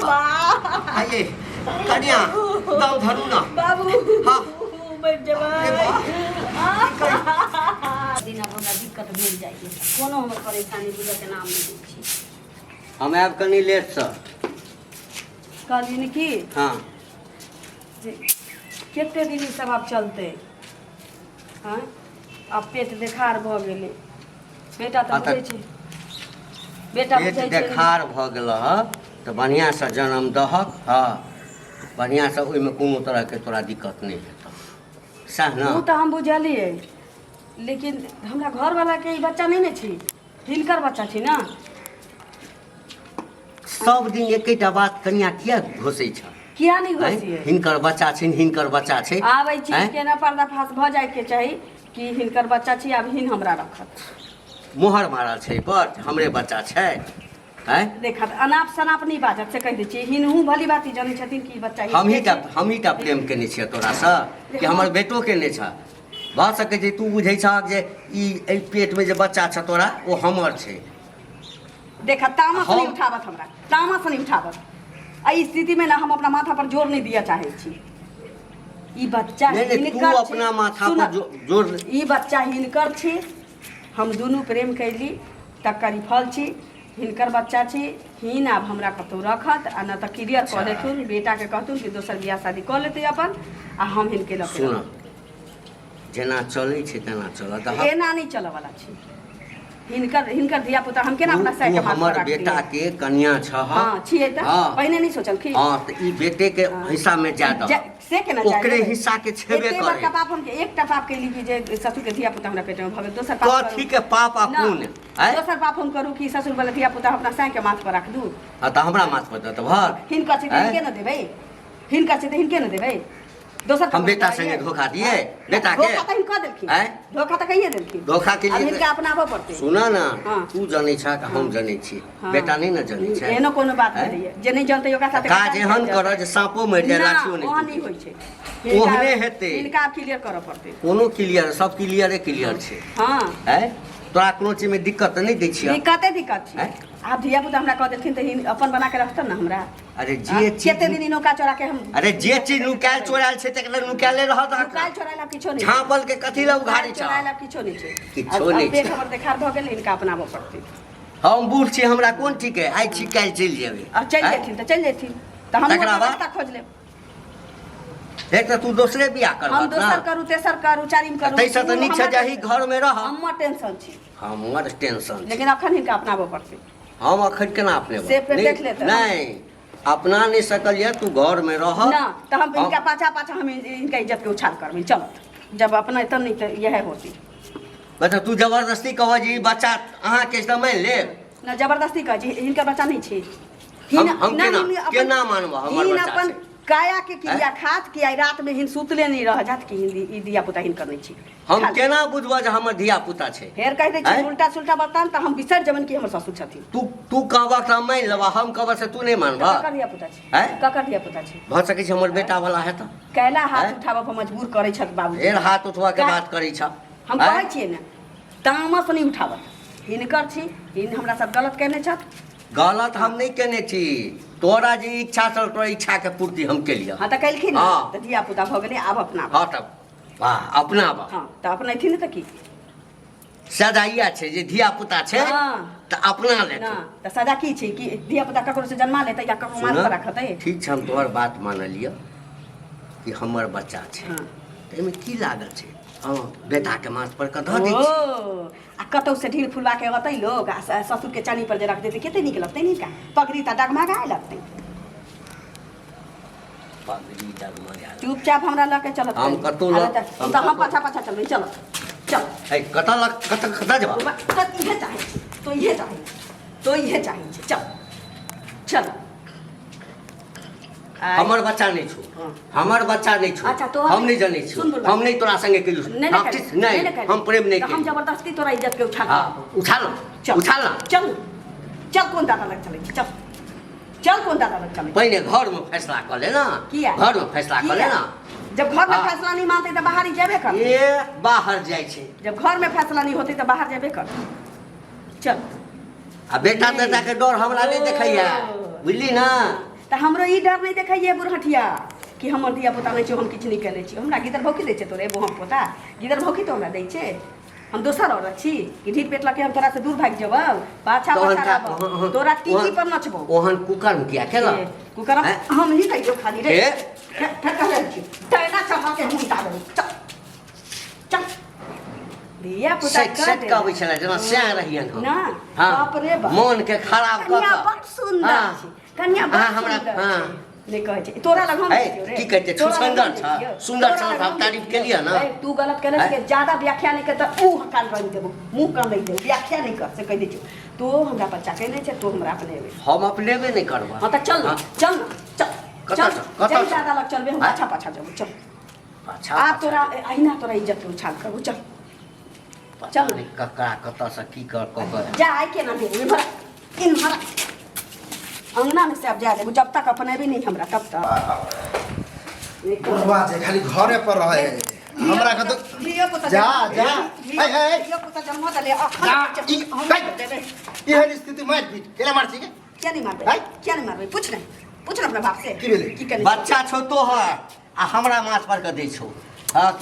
आइए कनिया दम धरू ना। बाबू। हाँ। मरि जेबै। ए बा। दिन आब हमरा दिक्कत भेल जाइए, कोनो हमर परेशानी बुझऽके नाम नहि दै छी। हम आयब कनि लेटसँ। कहलियै की हाँ जे कते दिन ई सब आब चलतै? आँय, आब पेट देखार भऽ गेलै। बेटा तऽ आ तऽ बुझै छै, बेटा पेट बुझै छै। देखार भऽ गेल हँ तऽ बढ़िआँसँ जनम दहक। हँ, बढ़िआँसँ, ओहिमे कोनो तरहके तोरा दिक्कत नहि हेतह, सएह ने? ओ तऽ हम बुझलियै, लेकिन हमरा घरवालाके ई बच्चा नहि ने छी, हिनकर बच्चा छी ने। सब दिन एकेटा बात कनिया किया घोसै छ? किया नहि आँय? घोसियै? हिनकर बच्चा छै, हिनकर बच्चा छै। आबै छी आँय? केना पर्दाफाश भऽ जाइके चाही कि हिनकर बच्चा छी, आब हिन हमरा रखत। मोहर मारल छै पर हमरे बच्चा छै, आँय? देखत, अनाप शनाप नहि बाजत से कहि दै छी। हिनहु भली भांति जनै छथिन कि ई बच्चा हिनके हमही टा छी। हमही टा प्रेम केने छियै तोरासँ कि हमर बेटो केने छ? भऽ सकै छै तू बुझै छहक जे ई एहि पेटमे जे बच्चा छ तोरा, ओ हमर छै। देखा, तामस नहीं उठाबत हमरा, तामस नहीं उठाबत। एहि स्थितिमे ने हम अपना माथा पर जोर नहीं दिअ चाहै छी। ई बच्चा नहीं नहीं, तू हिनकर छी। अपना माथा सुन, पर जोर ई बच्चा हिनकर छी, हम दुनू प्रेम कैली तकर ई फल छी। हिनकर बच्चा छी, हिन आब हमरा कतहु रखत आ न तऽ क्लियर कऽ देथुन, बेटाके कहथुन कि दोसर बियाह शादी कऽ लेतै अपन आ हम हिनके लऽ के सुन रहब। जेना चलै छै तेना चलऽ दहक। एना नहि चलऽवला छै। हिनकर हिनकर धिया पुता हम केना अपना तू साय के तू माथ पर हमर राखतियै? बेटा के कनिया छह। हँ, छियै तऽ। हाँ। पहिने नहि सोचलखिन? हाँ, तऽ ई बेटे के हिस्सा में जा दह। से केना जाय ओकरे देबै? हिस्सा के छेबे एते करे। बड़का पाप हम एकटा पाप कैली कि जे ससुर के धिया पुता हमरा पेट में भऽ गेल। दोसर पाप कथी करू? के पाप आ ना, पुण्य, आँय? दोसर पाप हम करू कि ससुर वाला धिया पुता अपना साय के माथ पर राख दू? हाँ, तऽ हमरा माथ पर दऽ भर। हिनकर छै तऽ आँय? हिनके ने देबै, हिनकर छै तऽ हिनके ने देबै। दोसर हम ककरो बेटा देबै? संगे धोखा दिए? बेटा के? धोखा तऽ हिनका देलखिन। आँय? धोखा तऽ कहिए देलखिन। धोखा के आब लिए हिनका अपनाबऽ पड़तै। सुना ना। हाँ। तू जनै छह कि हम जनै छी? हाँ। बेटा नहि ने जनै छै। एहनो कोनो बात आँय? भेलैए जे नहि जनतै ओकरा साथे काज गद्दारी एहन कयल कर जेतै। जे साँपो मरि जाय, ना, लाठियो नहि ओहन नहि टूटे। होइ छै। ओहने हेतै। हिनका आब क्लियर करऽ पड़तै। कोनो क्लियर, सब क्लियरे क्लियर छै। हँ। आँय, तोरा कोनो चीजमे दिक्कत तऽ नहि दै छियह? दिक्कते दिक्कत छै। आँय? आब धिया पुता हमरा कह देलखिन तऽ हिन अपन बना के रखतन ने हमरा। अरे जे चीज कते दिन नौका चोरा के हम अरे जे चीज नुकायल चोरायल छै तकरा नुकायले रहत। नुकायल चोरायल आब किछो नहि। झाँपल के कथी लए उघारी छ? चोरायल आब किछो नहि छै। किछो आब नहि पेट छै। हमर देखार भऽ गेल, हिनका अपनाबऽ पड़तै। हम बूढ़ छी, हमरा कोन ठीक है? आइ छी, काल्हि चलि जेबै। आब चलि आँय? जेथिन तऽ चलि जेथिन तऽ हम तकरा बाद? रास्ता खोज लेब। एक तऽ तू दोसरे बियाह हम करबह दोसर करू, तेसर करू, चारिम करू, ताहिसँ तऽ ओ नीक छै हमर जे एही घरमे रह। हमर टेंशन छी। हमर टेंशन छै। लेकिन अखन हिनका अपनाबऽ पड़तै। हम अखन केना अपने से फेर देख लेतै। नहि अपना नहि सकलियै, तू घरमे रह ना तऽ हम हिनका पाछा पाछा हम हिनका इज्जत के उछाल करबै। चलत जब अपना तऽ नहि तऽ इएह होती। मतलब तू जबरदस्ती कहबह जे ई बच्चा अहाँके तऽ मानि लेब? ना, जबरदस्ती कहै छी, हिनकर बच्चा नहि छी। हम ना, केना हिन केना मानबह हमर हिन बच्चा अपन छै? काया के क्रिया खात कि आइ रात में हिन सुतले नहीं रह जात कि हिन ई धिया पुता हिनकर नहीं छी। हम खाली। केना बुझबह जे हमर धिया पुता छै? फेर कहि दै छी आँय? उल्टा सुल्टा बतान तऽ हम बिसरि जेबनि कि हमर ससुर छथिन। तू तू कहबह तऽ हम मानि लेबह, हम कहबह से तू नहि मानबह? ककर धिया पुता छै? आँय? ककर धिया पुता छै? भऽ सकै छै हमर बेटा वाला हेतऽ। कैला हाथ आँय? उठाबऽ पर मजबूर करै छथि बाबू? फेर हाथ उठबऽ के बात करै छ? हम आँय? कहै छियै ने, तामस नहि उठाबत। हिनकर छी, हिन हमरा साथ गलत केने छथि। गलत हम नहि केने छी। तोरा जे इच्छा छल, तोरा इच्छा के पूर्ति हम केलियऽ। हँ, तऽ केलखिन ने। हँ। तऽ धिया पुता भऽ गेलै, आब अपना। हँ, तऽ वाह, अपनाबह। हँ, तऽ अपनेथिन ने तऽ की सजा इएह छै जे धिया पुता छै हँ। तऽ अपना लेतै। ना तऽ सजा की छै कि धिया पुता ककरो से जन्मा लेतै या ककरो माथ सुनऽ, पर रखतै? ठीक छै, हम तोहर बात मानलियऽ कि हमर बच्चा छै। तऽ एहिमे की लागल छै? हँ, बेटाके माथ पर कऽ धऽ दै ओ छी। आ कतौ से ढील फुलवा के अतै लोग आ ससुर के चानी पर जे रख देतै, कते नीक लगतै नीका पगड़ी तऽ डगमगाए लगतै। पगड़ी डगमगाए। चुपचाप हमरा लऽ के चलत। हम कतौ लऽ- अरे हम तऽ हम कतौ- पाछा पाछा चलबै। चल चल। है, कतऽ लग कतऽ कतऽ जेबह? तऽ इहे चाहै छी तो, इहे चाहै छी तो, इहे चाहै छी। चल चल। हमर बच्चा नहि छौ। हँ। हमर बच्चा नहि छौ। अच्छा, तोहर हम नहि जनै छी। सुन बुढ़बा। हम नहि तोरा संगे केलु। नहि ने हम करी, किछु नहि नहि ने करी। हम प्रेम नहि तऽ हम केलु। जबरदस्ती तोरा इज्जत के उछाल। हँ, उछाल। चल। उछाल ना। चल चल, कोन दादा लग चलै छी? चल चल, कोन दादा लग चलै छी? पहिने घरमे फैसला कऽ ले ना। किया? घरमे फैसला कऽ ले किया? ना। जब घर में हाँ। फैसला नहीं मानते तऽ बाहर ही जेबे कर। ए, बाहर जाइ छै। जब घर में फैसला नहीं होते तऽ बाहर जेबे कर। चल। आ बेटा तेटा के डर हमरा नहि देखैया, ओ। बुझली ना? तऽ हमरो ई डर नहि देखैए बुढ़हटिया कि हमर धिया पुता नहि छै, हम किछु नहि केने छी। हमरा गिदर भौकी दै छै तोरे हम पोता? गिदर भौकी तो हमरा दै छै? हम दोसर औरत छी कि ढीठ पेट लके हम तोरा से दूर भागि जेबौ? पाछा तहन पाछा रहबौ, तोरा टीकी पर नचबौ। ओहन कुकर्म किया केलक? ए, कुकर्म हैं? हम ही कहियो खाली रे। ए? फेर फेर कहै छी तैना चढ़ा के हम उतार देबौ। चल चल, धिया पुता सेट कर सेट देला। कहबै छलै जेना सएह रहियन हम। ना, हाँ, बाप रे बाप। मोन के खराब कऽ कन्या कऽ। बड़ सुंदर हाँ। छै, कन्या बड़ अहाँ हमरा- सुंदर हाँ। छै। नहि कहै छै तोरा लग हम है, देखियौ रे। की कहै छै, तोरा लग हम सुन्दर छ, देखियौ। सुन्दर तोरा छ, लग हम हम तारीफ देखियौ। केलियै ने। है, तू गलत केले है? के ज्यादा व्याख्या नहि कर तऽ ऊ कान रंग देबो, मुंह कान रंग देबो। व्याख्या नहि कर से कहि दै छियौ। तू हमरा बच्चा के नहि छै, तू हमरा अपने एबै। हम अपनेबे नहि करबह। हाँ तऽ चल न, हाँ। चल न, चल। कतऽ चल चल, कतऽ जै चल? दादा लग चलबे, हम हाँ? पाछा पाछा जेबो, चल। पाछा आब पाछा तोरा अहिना तोरा इज्जत के उछाल करबो, चल। पता चल। नहि ककरा कतऽसँ की कर कऽ कऽ जा आइ केना देबो, इम्हर इम्हर अंगना में से आब जा देबो, जब तक अपनेबे नहीं हमरा तब तक। बुढ़वा छै खाली घरे पर रहे हमरा के तो जा जा ए ए धियो पुता जन्म देले अखन जा, ई- हम भाइ। देबै। एहन स्थिति मारि पीट केना मार छी के? किया नहीं मारबै? भाइ। किया नहीं मारबै? पूछ ने, पूछ ने अपना बाप से। की भेलै? की केने? बच्चा छौ तोहर आ हमरा माथ पर के दै छौ। हाँ।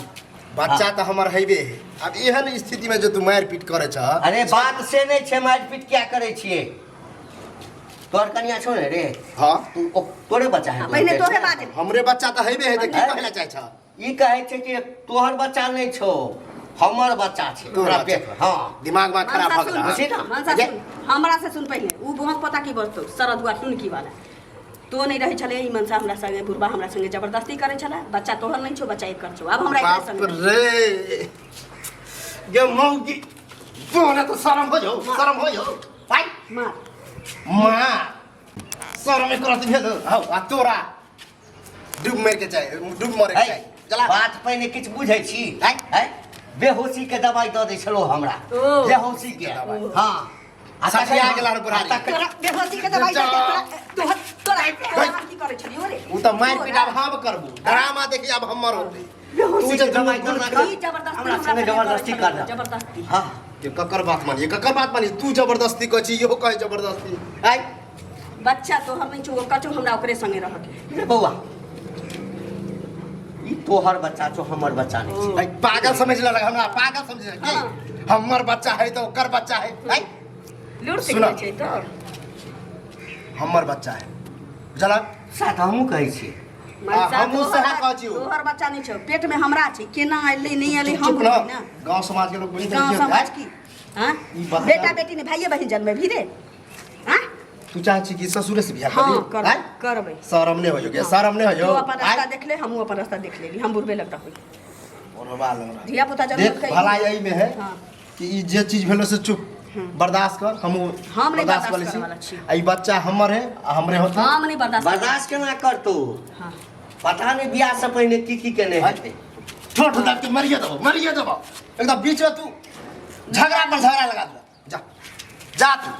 बच्चा तऽ हमर हेबे है, आब एहन स्थिति में जे तू मारि पीट करे छह। अरे बात से नहि छै, मारि पीट क्या करै छियै? तोहर कनिया छौ ने रे? हाँ। तू तोरे बच्चा है? हाँ, पहिने तोरे बाज। हमरे बच्चा तऽ हेबे है, तऽ की हैं? कहला चाहे छह? ई कहै छै कि तोहर बच्चा नहि छौ, हमर बच्चा छै। तोहर तोरा बच्चा। पेट मे, हाँ। दिमाग में खराब मनसा भऽ सुन, गेल। बुझी ना? मनसा सुन, हमरा से सुन पहिले। उ बहुत पता की बजतौ सरदुआ टुनकी वाला। तो नहीं रहै छलै ई मनसा हमरा संगे, बुढ़बा हमरा संगे जबरदस्ती करै छलै। बच्चा तोहर नहीं छौ, बच्चा एकर छौ। आब हमरा एकरे बाप संगे रे गे मौगी, तोरा तऽ शरम हो जाऊ, शरम हो जाऊ भाइ। मार। माँ शरम करत भेल हौ। आ तोरा डूब मर के चाही, डूब मरे के है, चाही। चला। बात पहिने किछु बुझै छी? है, बेहोशी के दवाई दऽ दै छलौ हमरा। ओ। बेहोशी के दवाई। हाँ, आ सठिया तखन- गेल हन बुढ़ारी। आ तखन- तोरा बेहोशी के दवाई दऽ के तोरा तोहर तोरा तोरा हम की करै छलियौ रे? उ तऽ मारि पीट आब हम करबू, ड्रामा देखी आब हमर होतै। तू जे दवाई दुनू दऽ गुल ई जबरदस्ती हमरा संगे जबरदस्ती कर दे। जबरदस्ती। हाँ। के ककर बात मानिए, ककर बात मानिए? तू जबरदस्ती कहै छी, इहो कहै जबरदस्ती। आइ बच्चा तोहर नहीं छौ, ओकर छौ, हमरा ओकरे संगे रहके। रे बौआ, ई तोहर बच्चा छौ, हमर बच्चा नहीं छै। आइ पागल समझ लेलक हमरा, पागल समझ लेलक की? हमर बच्चा है तऽ ओकर बच्चा है। आइ लूर सुना। सिखै छै तो। हमर बच्चा है, बुझलक? सएह तऽ हमहूँ कहै छियै। मनसा, हमहूँ तोहर सएह कहै छियौ। तोहर बच्चा नहीं छौ, पेट में हमरा छै, केना एलै नहीं एलै हम चुप बुझबै न ना। गांव समाज के लोग बुझि गाँव समाज की? हाँ? ई बात- बेटा बेटी ने भाइये बहिन जन्मे भी रे? हाँ? तू चाहे छी कि ससुरे से बियाह हाँ, करी? कर आँय? करबै। शरम नहि होइयो गे, शरम नहि होइयो। तू अपन रास्ता आँय? देख ले, हमहूँ अपन रास्ता देख लेली। हम बुढ़बे लग रहबै। बुढ़बा लग रहा। धिया पुता जन्म देख, भलाई एहि में है हाँ। कि ई जे चीज भेलो से चुप बर्दाश्त कर। हमहूँ हम नहि बर्दाश्त बर्दाश्त कर लै छी। करैवला छी। आ ई बच्चा हमर है आ हमरे होतै। हम नहीं बर्दाश्त बर्दाश्त केना करतौ? हाँ। पता नहि बियाह से पहिने की की केने हेतै। ठोठ दाब के मरिए देबो, मरिए देबो एकदम। बीच में तू झगड़ा पर झगड़ा लगा दिला। जा जा, तू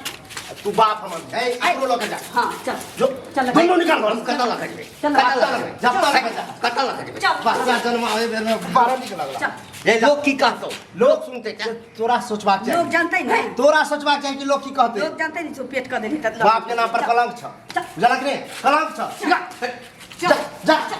तू बाप हमर है, एकरो लऽ के जा। हाँ, चल। जो। चल। दुनू निकाल घर। हम कतऽ लऽ के जेबै? चल। कतऽ लऽ के जेबै? जब तक लऽ के जा। कतऽ लऽ के जेबै? चल। बच्चा जन्मावे बेर में बड़ा नीक लगला। चल। रे लोग की कहतौ? लोग सुनते क्या? तोरा सोचबाक चाही। लोग जानते नहीं। तोरा सोचबाक चाही कि लोग की कहते। लोग जानते नहीं जो पेट कर देली तब बाप के नाम पर कलंक छ, चल। बुझलक ने? कलंक छ। चल। जा जा।